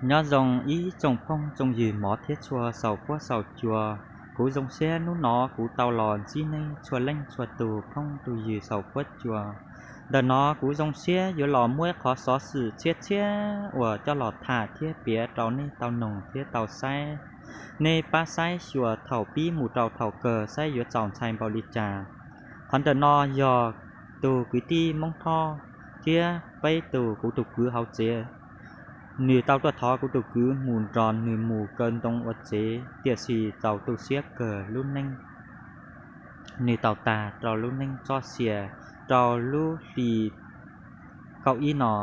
Nyob zoo ib tsoom phooj tsoom ywg mov thiab tshua xaus fuab xaus cua. Kuv zoo siab hnub no kuv tau los ntsib nej txhua leej txhua tus phooj tus ywg xaus fuab cua. Ntawm no kuv zoo siab yuav los muab qhov xov xwm txhiab txhiab uas coj los tham thiab piav rau nej tau noog thiab tau saib. Nej pab saib xyuas thaum pib mus rau thaum kawg saib yuav txaus ntshai npaum li cas. Qhov ntawm no yog tus kwv tij Hmoob Thoj thiab peb tus kuv tus kwv hauv tsev. Nws tau tuaj thov kuv tus kwv mus nrog nws mus kaw ntoo ua tsev, tiam sis txaus tu siab kawg lub neej nws tau tag rau lub neej txoj sia rau lub hli kaum ib no.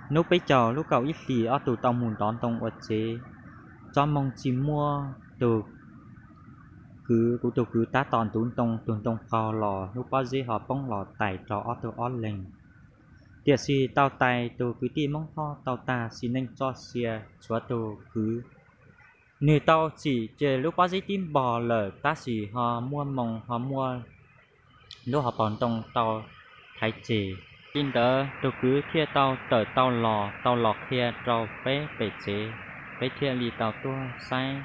Hnub peb caug lub kaum ib hlis ob tug tau mus nrov ntoo ua tsev. Tsob moo tsis muaj, tus kwv, kuv tus kwv tab tom ntuv ntoo, tus ntoo qaug los lub pob zeb ho poob los tais rau ob tug ob leeg. Tiam sis tau tais tus kwv tij Hmoob Thoj tau tag sim neej txoj sia, tshuav tus kwv nws tau txim ces lub pob zeb tib npog lawm, tab sis ho muaj moo ho muaj lub hauv paus ntoo tau thaiv tseg. Li ntawd tus kwv thiaj tau tawm tau los, tau los qhia rau peb pem tsev, peb thiaj li tau tuaj saib,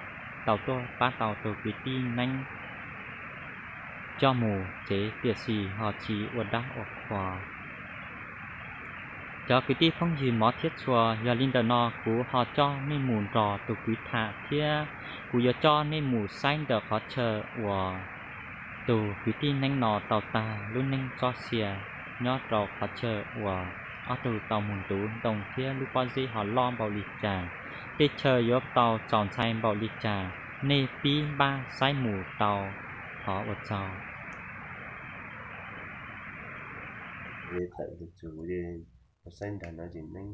tau tuaj pab tau tus kwv tij Neeb coj mus tsev, tiam sis ho tsis ua dab ua qhua. Cov kwv tij phooj ywg mov thiab tshua, yog li ntawm no kuv ho coj nej mus nrog tus kwv tham thiab kuv yuav coj nej mus saib ntawm qhov chaw uas tus kwv tij Neeb no tau tag lub neej txoj sia nyob rau qhov chaw uas ob tug tau mus ntuv ntoo thiab lub pob zeb ho loj npaum li cas, tej chaw yuav tau txaus ntshai npaum li cas, nej pib npaj saib mus tau. Thov ua tsaug. Kuv saib nrag no ces Neeb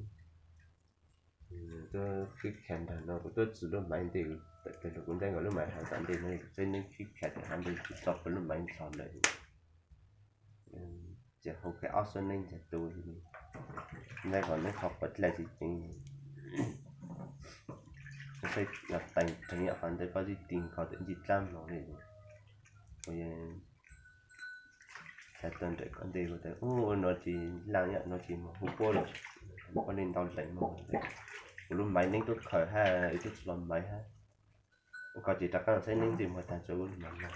tuaj khib kha nrag no, kuv tuaj txog lub maiv ntej, tawm kiag los kuv ntsia nkaus lub maiv hauv tom ntej no, kuv saib Neeb khib kha rau hauv ntej, kuv tso kuv lub maiv ntxhov lawm. Ces hau kiag ob suab neeb ntxiag tu, ntsia kom Neeb qhov quav dlej tsis ceev. Kuv saib tees rheev qhov ntawd pob zeb ti nkaus tawm ncig dlaab mloog li. Kuv yeej thaij tuaj nrawm qhov ntej, kuv tias, ub, no tsis laaj ib yam, no tsis muaj hu puab lawm, puab li ntau lees mog. Kuv lub maiv Neeb tub khaws hab, ib tug tsis los maiv hab. Ua ko ces rov qaab saib Neeb ntsej muag tag, tsuav kuv lub maiv no.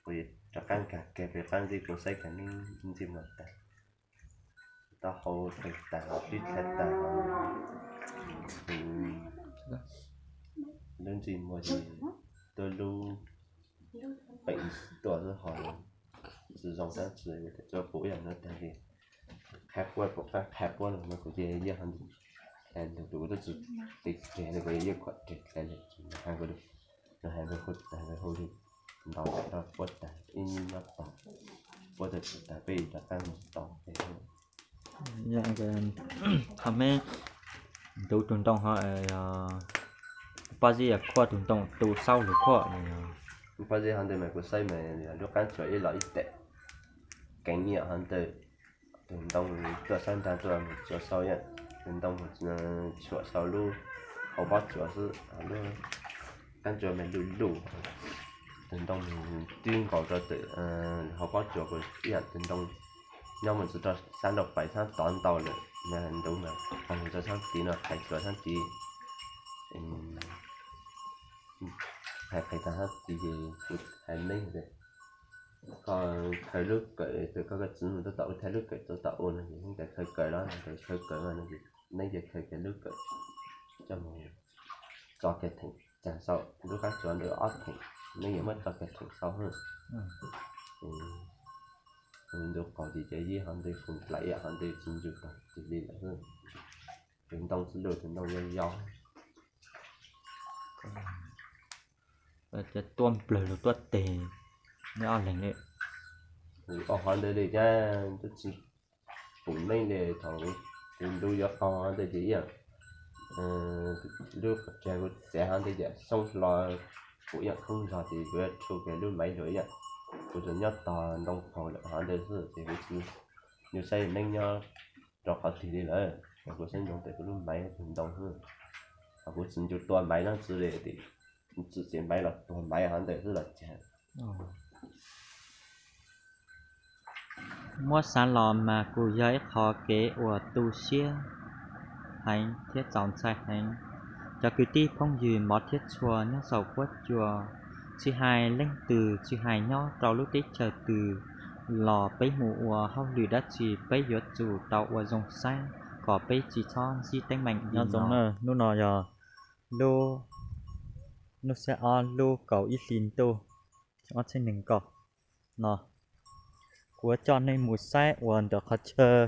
Kuv rov qaab nkag kiag pem qaab ntxwb, kuv saib kiag Neeb ntsej muag tag, taub hau tag, sib dlha tag, lub ntsej muag ces tuab lub peem tuaj xwb, ho tsis zoo dlaab tsi. Tsuav kuv ib yam no tag li, qha puab, puab qha puab no, kuv ces yeej ho ntsis dlha lug, kuv tub tsi tes reg li, kuv yeej khuam reg dlha li, ha kuv, ha kuv hu tag, hu li ntau rau puab tag, ib nyob tag, puab tag tsis tag peb rov qaab mus tau. Qhov meb ntuv tug ntoo ho pob zeb khuam tug ntoo tu xaub lug khuam. Pob zeb hov ntawd mas kuv saib mas lub qaab tsuav ib los ib tes, keev ib yam hov ntawd. Tug ntoo tuaj sab nraag tuaj mus tsuav sau ib yam, tug ntoo mus tshuam sau lub hauv pob tsuas xwb, lub qaab tsuas mas luj luj. Tug ntoo mus tib nkaus rau tawm hauv pob tsuas kuj ib yam, tug ntoo nyob mus txug rau sab nraud pais sab tod ntau lawm, mas ntuv mas taag rau sab tid no, qhais tsuas sab tid, qhais qhais taag sab tid ces kuv hais Neeb tias, koj khaws lub kawm, koj, koj txiv mus tuaj tom ua, thaij lub kawm tuaj tom ua no ces Neeb tias khaws kawm los, khaws kawm no ces Neeb ces khaws kiag lub kawm coj mus tso kiag theem caag sau lub qaab tsuas ntawd ob theem, Neeb yuav muab tso kiag theem sau hab. Ntuv qaug ces cov yib hov ntawd foo dlaim ib yam hov ntawd tsis ncu tag tig li lawm xwb. Tug ntoo xwb lauj, tug ntoo yau yau. Tuaj nplawg lug tuaj teg neb ob leeg li. Ua hov ntawd li cas twb tsis pum neeb li, thaum kuv ntuv yuav qaug hov ntawd ces ib yam lub qhov tseg kuv txiav hov ntawd ces xyoob hlo, kuv ib yam khoob zog ces kuv yuav tshu kiag lub maiv lug ib yam. Kuv tsuas nyob tog ntoo qaug lawm hov ntawd xwb ces kuv tsis ncu saib neeb nyob rau qhov twg li lawm, kuv saib ntsoov tes kuv lub maiv tug ntoo xwb. Hos kuv tsis ncu tua maiv dlaab tsi li, txwm txiav maiv los tuag maiv hov ntawd xwb los cas. Muab xav los mas kuj yog ib qho kev uas tu siab. heev thiab txaus ntshai heev. Cov kwv tij phooj ywg mov thiab tshua nyob saum huab cua, tsis hais leej twg, tsis hais nyob rau lub teb chaws twg los peb mus ua hauj lwm dab tsi peb yuav tsum tau ua zoo saib kom peb tsis txhob ntsib teeb meem li no. Hnub no yog lub, lub xiab ob lub kaum ib hlis ntuj ob txhiab nees nkaum no, kuv yuav coj nej mus saib uas ntawm qhov chaw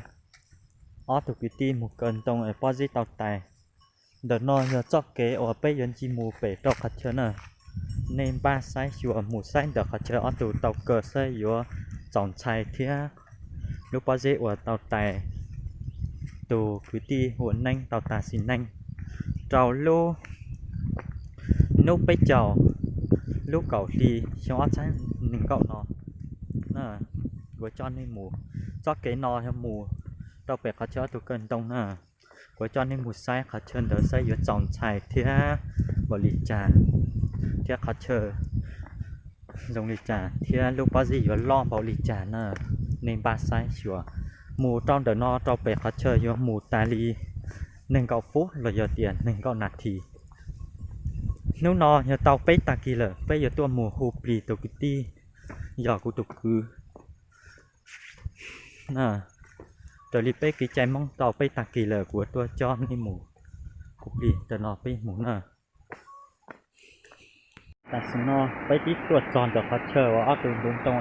ob tug kwv tij mus kaw ntoo es pob zeb tau tais. Ntawm no yog txoj kev uas peb yuav ncig mus pem rau qhov chaw na. Nej npaj saib xyuas mus saib ntawm qhov chaw ob tug tau kaw saib yuav txaus ntshai thiab lub pob zeb uas tau tais tus kwv tij Huam Neeb tau tas sim neej rau lub hnub peb caug lub kaum hli xyoo ob txhiab nees nkaum no. Kuv coj nej mus, txoj kev no yog mus rau pem qhov chaw ob tug kaw ntoo na. Kuv coj nej mus saib qhov chaw ntawd saib yuav txaus ntshai thiab npaum li cas, thiab qhov chaw zoo li cas thiab lub pob zeb yuav loj npaum li cas na. Nej npaj saib xyuas, mus rau ntawm no rau pem qhov chaw yuav mus tas li nees nkaum fub los yog tias nees nkaum nas this. Hnub no yog tau peb tag kis lawm, peb yuav tuaj mus hu plig tus kwv tij, yog kuv tus kwv. Raws li peb kev cai Hmoob tau peb tag kis lawm kuv tuaj coj nej mus hu plig ntawm no peb mus na. Tam sim no peb twb tuaj txog ntawm qhov chaw uas ob tug ntuv ntoo,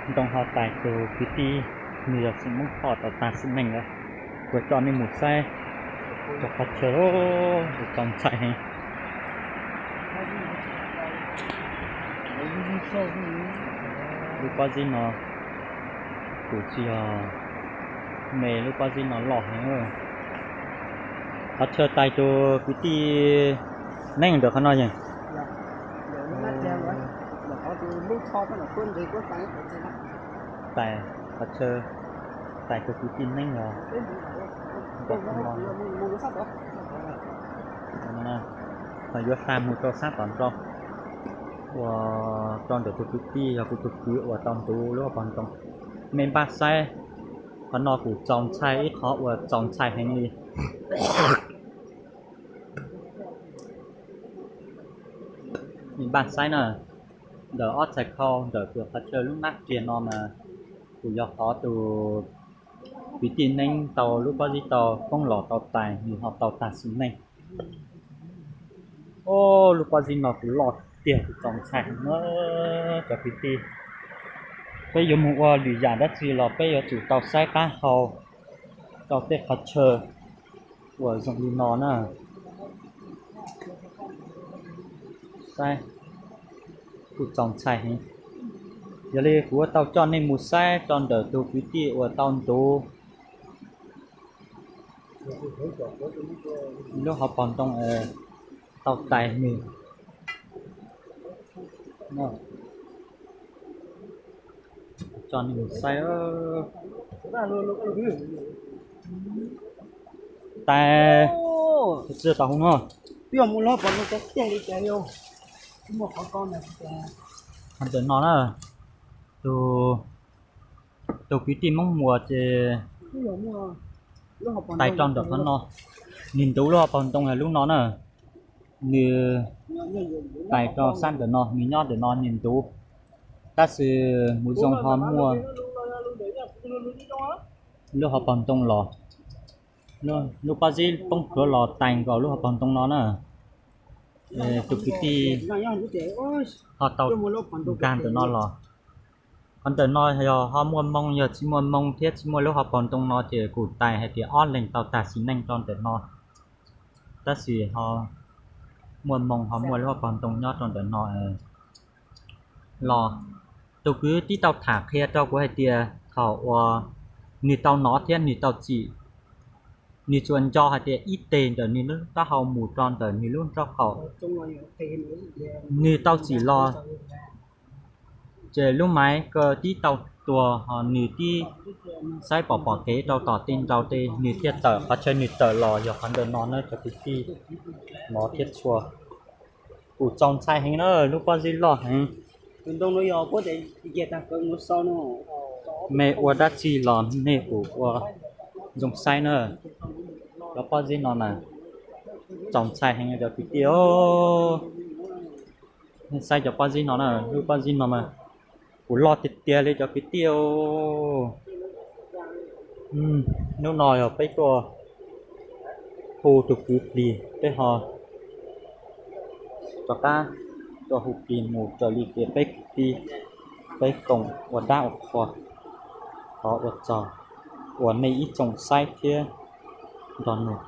ntoo ho tais tus kwv tij, nws yog xeem Hmoob Thoj tau tas sim neej lawm. Kuv coj nej mus saib rau qhov chaw txaus ntshai heev. Lub pob zeb no kuj tsis yog me, lub pob zeb no loj heev. Qhov chaw tais tus kwv tij Neeb ntawm qhov no yeej tais, qhov chaw tais tus kwv tij Neeb os. Yuav xa mus rau sab tom nrau uas rau ntawm tus kwv tij yog kuv tus kwv uas tau ntuv lub hauv paus ntoo. Nej npaj saib, qhov no kuj txaus ntshai ib qhov uas txaus ntshai heev li. Nej npaj saib na, ntawm ob txhais khau ntawm tus qhov chaw lub nab riam no mas kuj yog qhov tus kwv tij Neeb tau lub pob zeb tau poob los tau tais nws ho tau tas sim neej. Lub pob zeb no kuj loj tiag kuj txaus ntshai na cov kwv tij. Peb yuav mus ua lwm yam dab tsi los peb yuav tsum tau saib qab hau rau tej qhov chaw uas zoo li no na. Saib, kuj txaus ntshai heev. Yog li kuv yuav tau coj nej mus saib rau ntawm tus kwv tij uas tau ntuv lub hauv paus ntoo tau tais nws. Coj nej mus saib. Tais, tsis tau hauv no. Qhov ntawm no na, tus, tus kwv tij Hmoob Muas ces tais rau ntawm qhov no. Nws ntuv lub hauv paus ntoo lub no na. Nws tais rau sab ntawm no, nws nyob ntawm no nws ntuv. Tab sis mus zoo ho muaj lub hauv paus ntoo los, lub pob zeb poob plhuav los tais nkaus lub hauv paus ntoo no na. Tus kwv tij ho tau nkag ntawm no los. Qhov ntawm no yog ho muaj moo, yog tsis muaj moo thiab tsis muaj lub hauv paus ntoo no ces kuj tais hais tias ob leeg tau tag sim neej rau ntawm no. Tab sis ho muaj moo ho muaj lub hauv paus ntoo nyob rau ntawm no los. Tus kwv tij tau tham qhia rau kuv hais tias thaum uas nws tau hnov thiab nws tau txim, nws tsuas nco hais tias ib teg ntawm nws lub taub hau mus rau ntawm nws lub nraub qaum, nws tau txim los. Ces lub maiv kaw tib tau tuag ho nws tib saib pom pom kev rau tom tej nrau tej nws thiaj tawm. Qhov chaw nws tawm los yog qhov ntawm no na cov kwv tij mov thiab tshua. Kuj txaus ntshai heev na, lub pob zeb loj heev. Nej ua dab tsi los nej kuj ua zoo saib na. Cov pob zeb no na, txaus ntshai heev cov kwv tij os. Nej saib cov pob zeb no na, lub pob zeb no mas kuv loj tiag tiag li cov kwv tij os. Hnub no yog peb tuaj hu tus kwv plig, peb ho rov qab tuaj hu plig mus raws li tias peb kwv tij peb koom ua dab ua qhua. Thov ua tsaug uas nej ib tsoom saib thiab nrog nug.